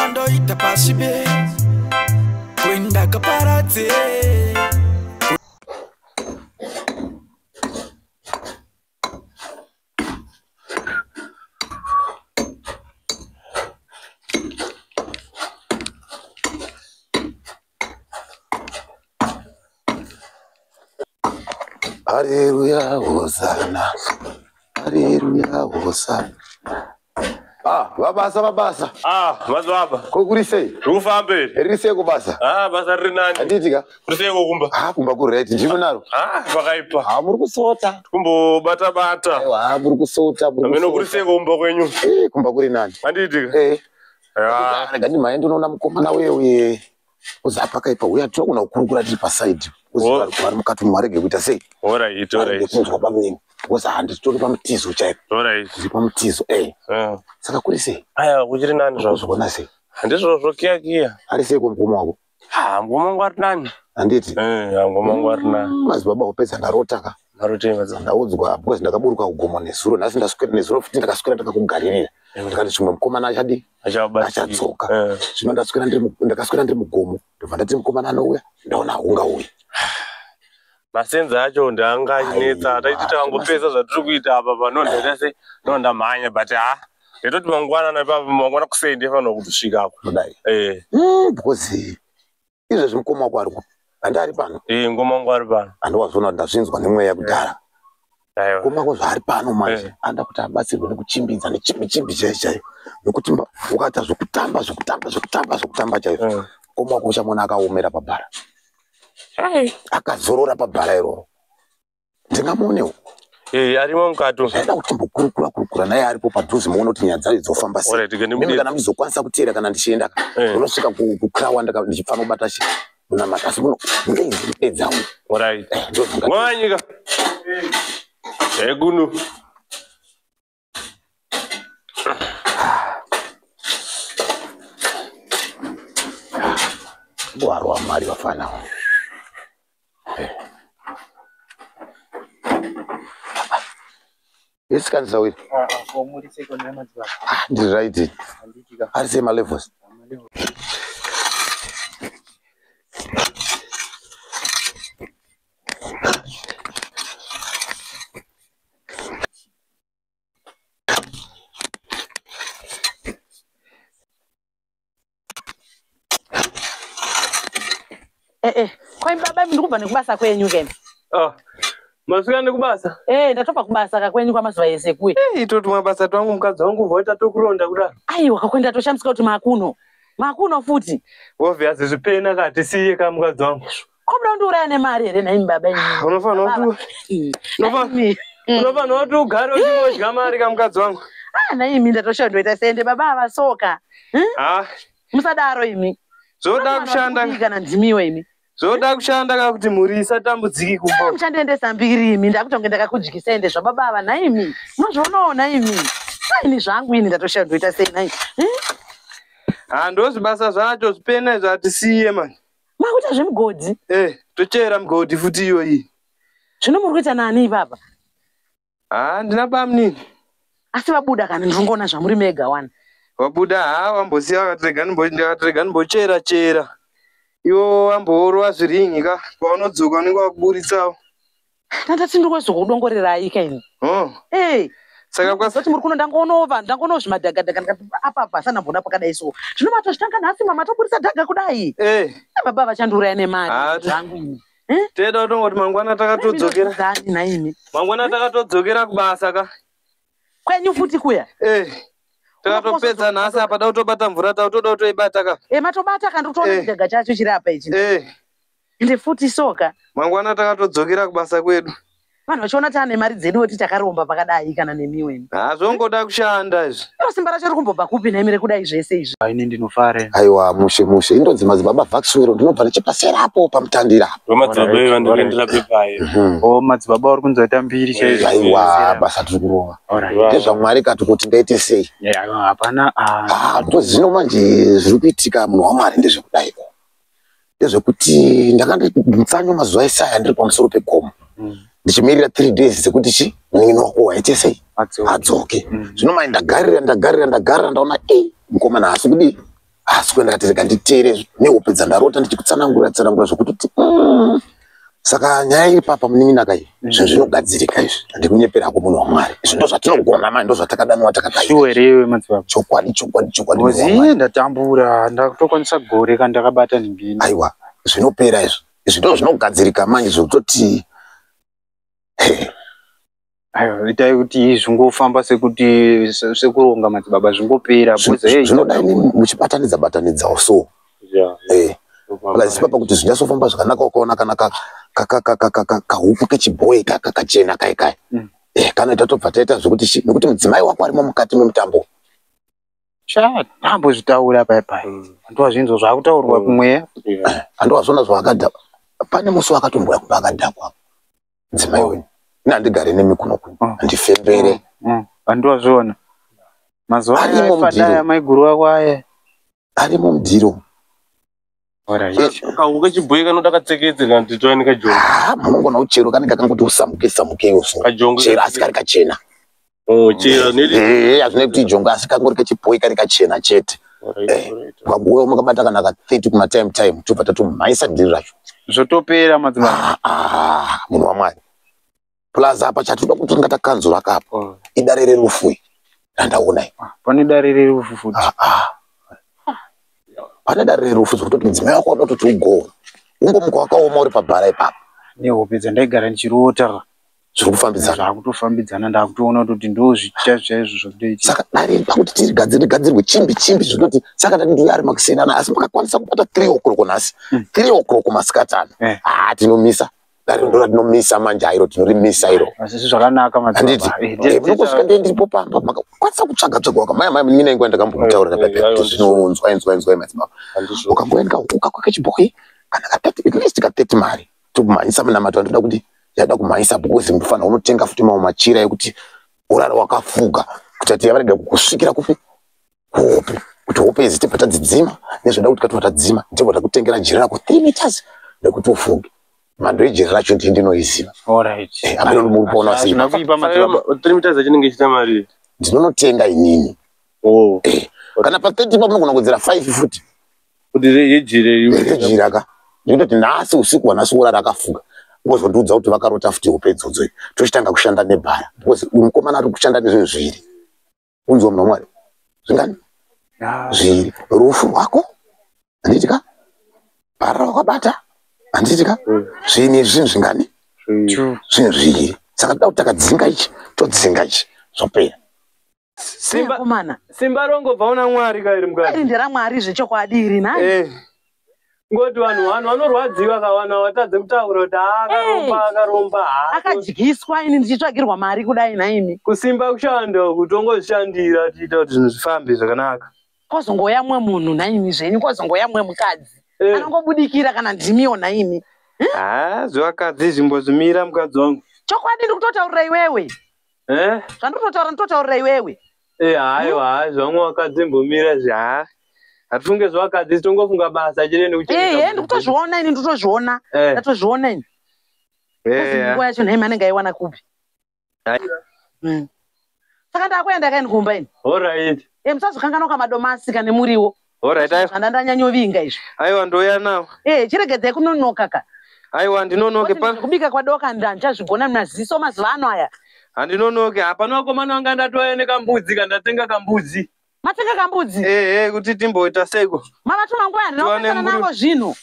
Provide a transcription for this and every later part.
Zvandoita pasvibe kuenda kaparadze. Haleluya, hosana. Haleluya, hosana. Ah, vabasa vabasa. Ah, madzibaba. Ko kuri sei? Zviri kufamba here? Riri sei kubasa? Ah, basa riri nani. Handiti ka? Kuri sei kumba? Ah, kumba kuri right. Ndimi naro. Ah, pakaipa. Ah, muri kusota. Kumbobata bata. Aiwa, ah, muri kusota, muri Ameno kuri kusota. sei kumba kwenyu? Eh, kumba kuri nani? Handiti ka? Eh. Ah, Rega ndimhanye ndinoona mukomana uye. Uzi pakaipa uya tinogona kukurukura tiri paside. Uzi Oh. vari mukati umu varege kuita sei? all right, all Varege right. kunzwa pamweni. Uzi handitori pamutizo chaipo. All right. Ndiri pamutizo. Eh. Ah. Saka kuri sei? Aya, kuchiri nani zvazvo? Uzviona sei? Handizvozvo kiya kiya. Ari sei kumukoma wako? Ah, mukoma wangu ari nani? Handiti? Eh, mukoma wangu ari nani. Madzibaba upedza ndarota ka. Marotei madzibaba. Ndaudzwa because ndakaburuka kugomo nezuro nhasi ndaswera nezuro futi ndakaswera ndakakugaririra ndikati zvimwe mukomana achadi Achabatsira. achadzoka Eh. zvino ndaswera ndiri ndakaswera ndiri mugomo ndobva ndati mukomana anouya ndaona haungauyi Masenza acho ndanga achinetsa. Aiwa, Taiti takangopedza zvatiri kuita apa pano ndaita sei? Ndo ndamhanya but ah, nditoti mangwana ipapo mangwana kuseni ndifanira kutosvikako. kudai Eh, Because izvezvi mukoma wako ari kupi handi ari pano eh, mukoma wangu ari pano. handiwazoona kuti ndazvinzwa nemweya kudhara Aiwa. mukoma wako zvaari pano manje Eh. anoda kuti abatsirwe nekuchimbidza nechimbichimbi chaiyo chaiyo nekuti ukaita zvekutamba zvekutamba zvekutamba zvekutamba chaizvo Eh. mukoma wako uchamuona akaomera pabhara akazorora pabhara iroro ndingamuonewo Eh, arimo mukati umu. zvaida kuti timbokurukura kurukura naye aripo padhuze muone kuti nyaya dzayo dzofamba sei Alright, mimi ndimudetse. kana muchizokwanisa kuteera kana ndichienda Eh. unosvika kukrawa ndichifana kubata chi munamata asi mungeedzawo Alright. Mwanyika. Egunu. warwa mari vafana isikanisa ndiri right ari sei malevels Eh, kwai baba imi ndikubva nekubasa kwenyu kene. Ah, masvika nekubasa? Eh, ndatobva kubasa kakwenyu kwamazuva ese kuye. Eh, itoti mabasa twangu mukadzi wangu voita tokuronda kudaro. Aiwa kakwenda ndatoshamisika kuti makuno. Makuno futi. Obvious zvipena ka tisiye ka mukadzi wangu. Komuda kundiuraya nemari here nhaimi baba imi? Unofanira kuti Nhaimi. unofanira kuti ugare uchingodya mari ka mukadzi wangu. Ah, nhaimi ndatoshawa ndoita sende baba ava soka. Ah, Musadaro imi. zvoda kushanda kana ndimiwe imi. zvoda kushanda ka kuti mhuri isatambudziki kumba. Muchandiendesa mbiri imi ndakutonge ndakakudyisa ende zvababa ava nhaimi. Munozvionawo nhaimi. Aini zvangu ini ndatoshawa ndoita sei nhaimi. Ah, ndozvibasa zvacho zvipena izvo hatisiye mani. Makuita zvemugodhi. Eh, tochera mugodhi futi iyoyi. Zvino muri kuita nani ipapa? Ah, ndina bamunini. Asi vabuda kana ndinongoona zvamuri mega wani. Wabuda ha wambosiya vakati rega ndakati rega ndimbochera chera. Iwo wamboorova zviringi ka paunodzoka unenge wakuburitsawo. Ndandati ndiri kaini. Oh. Eh. Saka kwasati muri kuno ndangoonova ndangoonova zvimadhagadhaga ndikati apa apa asana mbona pakadai so. Zvino matozvitanga nhasi mama toburitsa dhaga kudai. Eh. Baba vachandiuraya nemari Ah, zvangu ini. Teda kutongoti mangwana takatodzokera. Zani nhaimi. Mangwana takatodzokera kubasa ka. Kwenyu futi kuya. Eh. Takatopedza nhasi apa da kutobata mvura tautoda kutoibata ka. Eh matobata kana ndikutoona Eh. chidhaga chacho chiri apa ichi. Eh. Ende futi soka. Mangwana takatodzokera kubasa kwedu. Vanhu vachiona taane mari dzedu voti takaromba pakadai kana nemiwe imi. Ah, zvongoda kushanda izvi. Iro simba racho riri kumbobva kupi nhaimi rekudai zvese izvi. Ini ndinofara. aiwa mushe mushe indonzi madzibaba vaxwero ndinobva nechepaserapo pamutandira apo Vamadzibaba vandikuendera pepayo. Oh, madzibaba uri kunzoita mbiri chaizvo. aiwa basa tiri kurova Alright. ndezvamwari kati kuti ngaite sei Yeah, hapana ah, Ah, because zvino manje zviri kuitika munhu wamwari ndezvekudaiko ndezvekuti ndakandimutsanyo mazuva ese aya ndiri pamusoro pegomo ndichimirira 3 days dzekuti chi munin'ina wako waite sei adzoke. adzoke zvino manje ndagarira ndagarira ndagarira ndaona e mukomana haasi kudii Asi kuenda ndakati rega nditeere nehope dzandarota ndichikutsanangura tsanangura zvekuti Saka nyaya iri papa munin'ina kai, zvinhu zvinogadzirika izvi. Handikunyepera hako munhu waMwari. Izvi ndo zvatinogona mani, ndo zvatakadaniwa takadai. Shuwa here iwe madzibaba? Chokwadi, chokwadi, chokwadi. Munhu Ngozi waMwari. iye ndatambura, ndakutokwanisa gore kandakabata nhingini. Aiwa, zvinopera izvi. Izvi ndo zvinogadzirika manje zvekutoti Aiwa, itai kuti zvingofamba sekuti sekuronga madzibaba zvingopera. Because hey, zvinoda imi muchibatanidza batanidzawo so. Yeah. Plus papa kuti zvinyatsofamba zvakanaka ukaona kana kahupu kechibhoyi kachena kai kai. Kanoita tobva taita zvekuti nekuti mudzimai wako arimo mukati memutambo. Sha, tambozvitaura pai pai. Andowazvinzwa zvakutaurwa kumweya. Andowazvona zvaakadhakwa. Pane musi wakatomboya kumba akadhakwa. Mudzimai wenyu. Ini handigare nemi kuno kuno. Handifembere. Andowazviona. Mazuva aya Arimo aifadaya mudhiro. maiguru wako aya. Arimo mudhiro. Alright. Kahuku kechibhoyi kanoda katseketse kana kuti toani kajongo. Munongona uchero kanenge kangoti usamuke samukewo so. Kajongo. Chero asi kari kachena. Oh, chero neli. Hazvinei kuti ijongo asi kangori kechibhoyi kari kachena chete. Alright, alright. Ukangowewo makabata kana ka 30 kuma time time tobva tatomhanyisa dhiri racho. Zvotopera madzibaba. Munhu waMwari. Plus apa chatoda kuti tinga takanzura kapa. Idare rerufu iri randaona iri. Pane dare rerufu futi. Pane dare rerufu zvekutoti mudzimai wako wada kutoti ugowe. Ungomuka wakaoma uri pabhara ipapo. Nehope dzandaigara ndichirota. Zviri kufambidzana. Zvakutofambidzana ndakutoona kuti ndo zvicha chaizvo zvakutoitika. Saka dare pakuti tirigadzire rigadzirwe chimbi chimbi zvinoti saka ndati ndiuye ari makusiyana asi makakwanisa kubata 3 o'clock nhasi. 3 o'clock masikati ano. Tinomisa. Dare ndo ratinomisa manje iro tinorimisa iro. Asi zvakanaka Handiti. madzibaba. Munongosvika ndiye ndiripo pamba makakwanisa kutsvaga tsvaga waka mai mai munin'ina inguva ndakambokutaurira pepe kuti zvinonzwa inzwa inzwa madzibaba. Ukangoenda uka kwake chibhoyi kana ka 30 at least ka 30 mari tokumhanyisa munamato andoda kuti yada kumhanyisa because mufanira unotenga futi mamwe machira ekuti urara wakafuga kuti ati yavarega kukusvikira kupi kuhope kuti hope idzi tibva tadzidzima nezvoda kuti katobva tadzima tibva takutengera jira rako 3 meters nekuti ufuge. Mhando yejira racho ndiye ndinoiziva. Alright. Hameno muri kuona sei. Hazvina kuipa madzibaba. 3 meters achinenge chiita mari. Ndinonotenga inini. Oh. Kana pa 30 pa munogona kuwedzera 5 futi. Kuti yejira iri. Yejira ka. Ndinototi nhasi usiku hwanhasi urara akafuga. Wozondiudza kuti vakarota futi hope idzodzo. Tochitanga kushanda nebhara. Because uyu mukomana ari kushanda nezvinhu zviviri. Unzwa munhu waMwari. Zvingani? Zviviri. Rufu rwako. Handiti ka? Bhara rawakabata. Handiti ka? Zvinhu izvi zvinhu zvingani? Zvinhu zviviri. Saka toda kuti takadzinga ichi, todzinga ichi. Zvopera. Simba, simba rongobva una Mwari kairi mukadzi. Iri nderaMwari zvechokwadi iri nhai. Ngoti vanhu vanorwadziwa kawana vatadze kutaura kuti akaromba, akaromba, haa. Akadyiswa ini ndichitsvagirwa mari kudai nhaimi. Kusimba kushanda uku tongozvishandira tichiita kuti zvinhu zvifambe zvakanaka. Kozongoya mumwe munhu nhaimi zvenyu, kozongoya mumwe mukadzi. Anongobudikira kana ndimiwo nhaimi. Zvevakadzi zvimbozvimira mukadzi wangu. Chokwadi ndiri kutotaurira iwewe. Zvandiri kutotaura nditotaurira iwewe. Haiwa, hai, zvamwe vakadzi mbomira zvi, haa. Hatifunge zvevakadzi, tongofunga basa chete nekuchengeta mhuri. Ndikutozviona ini, ndikutozviona. Ndatozviona ini. Nguva yacho nhaimi anenge aiwana kupi? Saka ndakuenda kaini kumba ini. Alright. Musazokanganwa madomasi kana muriwo. Alright, aiwa. Zvandandanyanyovhinga izvi. Aiwa, ndouya nawo. Chiregedzai kunonoka ka. Aiwa, ndinonoke pa. Kubika kwadoka ndandichazvigona maziso mazuva ano aya. Handinonoke, hapana vakomana vanga ndatouya nekambudzi kandatenga kambudzi. Matenga kambudzi? Kuti timboita seiko. Mavatuma nguva handina Tiwane kupesana mburi. navo zvinhu.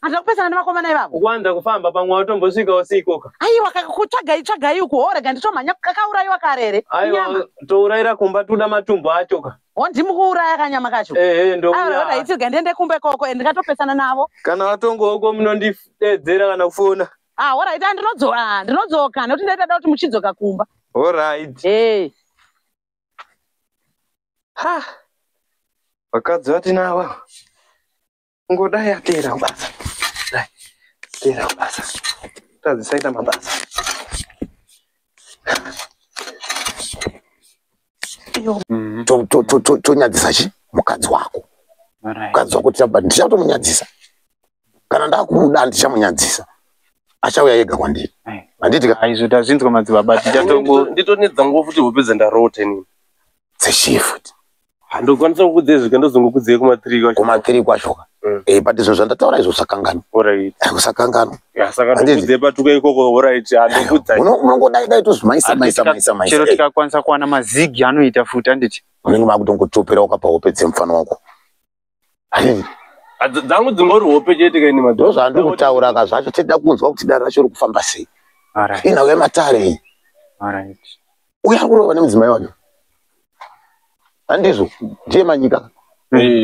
Handina kupesana nevakomana ivavo. Kuwanza kufamba pamwe watombosvikawo seikoka. Aiwa, kutsvagai tsvagai uku horega nditomhanya kakaurayiwa karere. Aiwa, tourayira kumba toda matumbu acho ka. Ho ndimukuuraya kanyama kacho. Ndouya. Aiwa, alright, rega ndiende kumba ikoko ndikatopesana navo. Kana watongoko munondidedzera kana kufona. Alright, ndinodzoka nekuti ndaida kuti muchidzoka kumba. Alright. Ha. Vakadzi vatinavo. Ngodai atera kubasa. Dai. Tera kubasa. Tadzisaita mabasa. Tonyadzisa chi mukadzi wako. Mukadzi wako ndichatomunyadzisa. Kana ndakumuda ndichamunyadzisa. Achauya ega kwandiri. Handiti ka? Aizvo tazvinzwa madzibaba tichatongo Nditonedza nguva futi hope dzandarota inini. Dzechii futi? Handokwanisa kukudzei zvika ndozongokudzei kuma3 kwacho. Kuma3 kwacho ka. But izvo zvandataura izvo usakanganwa. Alright. Usakanganwa. Ya, saka ndokudzei patuka ikoko. Alright, handokudzai. Unongodai dai tozvimaisa maisa maisa maisa. Chero tikakwanisa kuwana mazigi anoita futi handiti. Unenge makutongotopera wakapa hope dzemufana wako. Handiti. Dzangu dzingori hope chete kaini madzibaba. Ndozvandiri kutaura ka zvacho tinoda kunzwa kuti dare racho riri kufamba sei. Alright. Inhau yematare iyi. Alright. Uyo ari kurova nemudzimai wake. Handizvo, ndiye Manyika.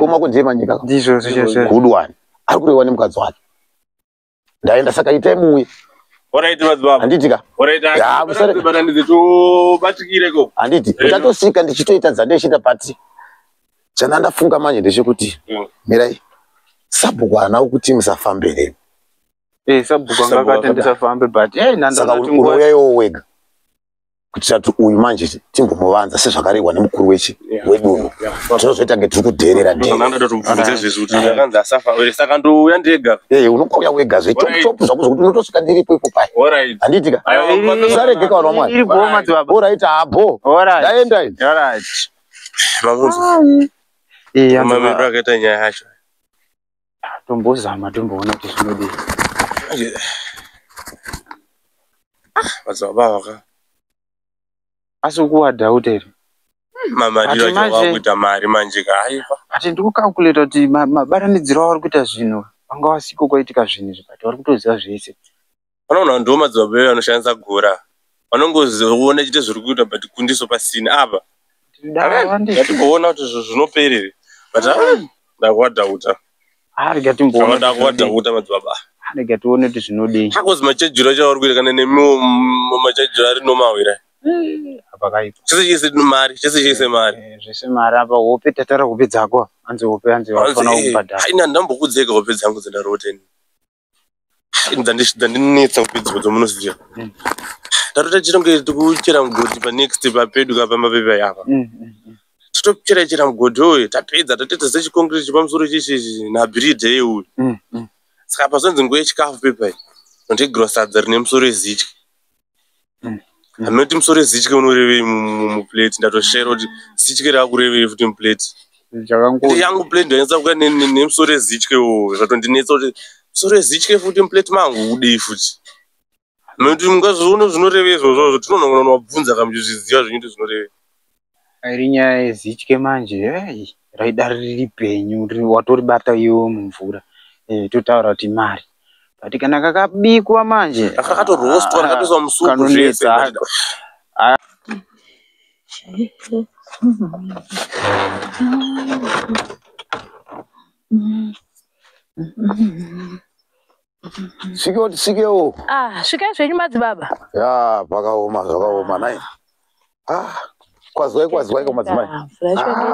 Koma ko ndiye Manyika. Ndizvo zvizvo. Good one. Ari kureva nemukadzi wake. Ndaenda saka itai muuye. Alright madzibaba. Handiti ka? Alright. Ya, musare. Batanidze tobatikire ko. Handiti. Uchatosvika ndichitoita dzandichita pati. Chana ndafunga manje ndechekuti mirai. Sabhuku haana kuti musafambe here. Sabhuku anga akati ndisafambe but Saka unouya iwo wega. Kuitira kuti uyu manje timbomuvanza sezvakarehwa nemukuru wechi wedunhu. Tinozoita kunge tiri kudherera dherera. Ndandotobvunza zvezvo kuti ndakanzi asafa. Saka ndouya ndega. Unongouya wega zve chop chop zvako zvekuti unotosvika ndiripo ipo pai. Alright. Handiti ka? Usarege ka vanhu vaMwari. Iri bho madzibaba. Alright, habo. Alright. Ndaenda ini. Alright. Mamunzwa. Mamiriro akaita nyaya yacho. Tombozama tomboona kuti zvinodii. Madzibaba vaka. Asi ukuwadhauta here? Mamariro acho vakuita mari manje ka aiwa. But ndikukalkuleta kuti mabatanidziro avari kuita zvinhu vanga vasiko kwaitika zvinhu izvi but vari kutoziva zvese. Vanoona ndiwo madzibaba edu anoshandisa gora. Vanongoona chete zviri kuita but kundiso pasina apa. Ngatimboona kuti zvinoperere. But ndakuwadhauta. Rega timboona. Ndakuwadhauta madzibaba. Rega tione kuti zvinodii. Hakozi machajiro acho avari kuita kana nemiwo machajiro ari normal here. Apa kaipa. Chese chese mari, chese chese mari. Zvese mari apa hope tatara hope dzako. Hanzi hope hanzi vafana kubhadhara. Haina ndambokudzeka hope dzangu dzandarota ini. Dzandinetsa hope dzako dzamunoziva. Ndarota chironge tikuchera mugodhi panext papedu kapamba pepa apa. Totochera chera mugodhi uyu tapedza tatoita sechikonkreti chepamusoro chichi nabhiridhe uyu. Saka pazonzi nguva yechikafu pepa iyi. Ndotigirwa sadza rine musoro wezitye. Handinoti musoro wezitye unorevei muplate. Ndatoshera kuti zitye rakurevei futi muplate. Yangu plate ndanyatsa kuuya nemusoro wezitye uwo. Zvatondinetsa kuti musoro wezitye futi muplate mangu udei futi. Nokuti mungazviona zvinorevei izvozvo tinonongona wabvunza kana muchizviziva zvenyu kuti zvinorevei. Iri nyaya yezitye manje raida riri penyu watoribata iwe mumvura. Totaura kuti mari. But kana kakabikwa manje kakatorostwa kakatoiswa musupu zvese. Svikeo tisvikeo. Svikai zvenyu madzibaba. Ya, pakaoma zvakaoma nai. Kwazwai kwazwai ko madzimai.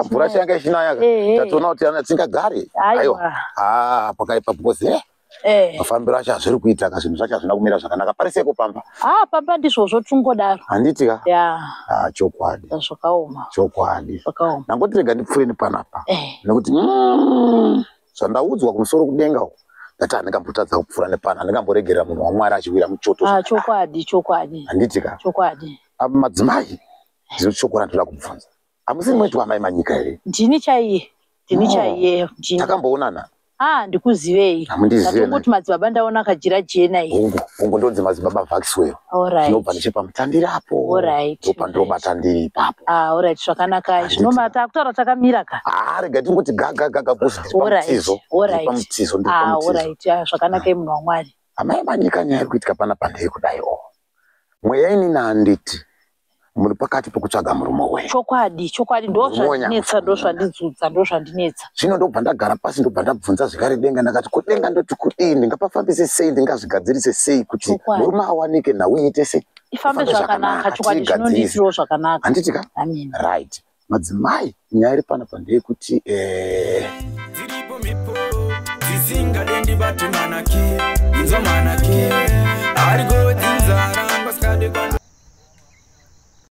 Mvura yanga ichinaya. Tatoona kuti ana tingagare. Aiwa. Pakaipa because mafambiro acho azviri kuita ka zvinhu zvacho hazvina kumira zvakanaka. Pariseko pamba. Pamba ndizvozvo tingodaro. Handiti ka? Ya. Chokwadi. Zvakaoma. Chokwadi. Zvakaoma. Ndangoti rega ndipfuure nepanapa. Nekuti zvandaudzwa kumusoro kudenga uko. Ndati handingambotadza kupfuura nepano, handingamboregerera munhu waMwari achiwira muchoto. Chokwadi, chokwadi. Handiti ka? Chokwadi. Madzimai, ndino shoko randinoda kubvunza. Hamusiri mwedu amai Manyika here? Ndini chaiye. Ndini chaiye. Ndini. Takamboonana. Ndikuzivei. Hamundizive. Ndatongoti madzibaba ndaona kajira jena iyi. Hongu, hongu ndonzi madzibaba Vaxwell. Alright. Ndinobva nechepamutandiri apo. Alright. Ndopandinobata ndiri ipapo. Alright, zvakanaka. Zvino takutaura takamira ka. Rega tingoti gaga gaga boss ndiri pamutizo. Alright. Ndiri pamutizo, ndiri pamutizo. Alright, zvakanaka munhu waMwari. Amai Manyika nyaya iri kuitika panapa ndeyekudai. Mweya inini handiti muri pakati pokutsvaga murume wenyu. Chokwadi, chokwadi ndozvandinetsa, ndozvandidzudza, ndozvandinetsa. Zvino ndobva ndagara pasi ndobva ndabvunza zvekare denga ndakati kudenga ndoti kudii ndingapafambise sei ndingazvigadzirise sei kuti murume awanike nhau iite sei ifambe zvakanaka. Chokwadi zvinondiitirawo zvakanaka. Handiti ka? Amen. Right. Madzimai, nyaya iri panapa ndeyekuti dziripo mhepo dzisingade ndibate manake inzwa manake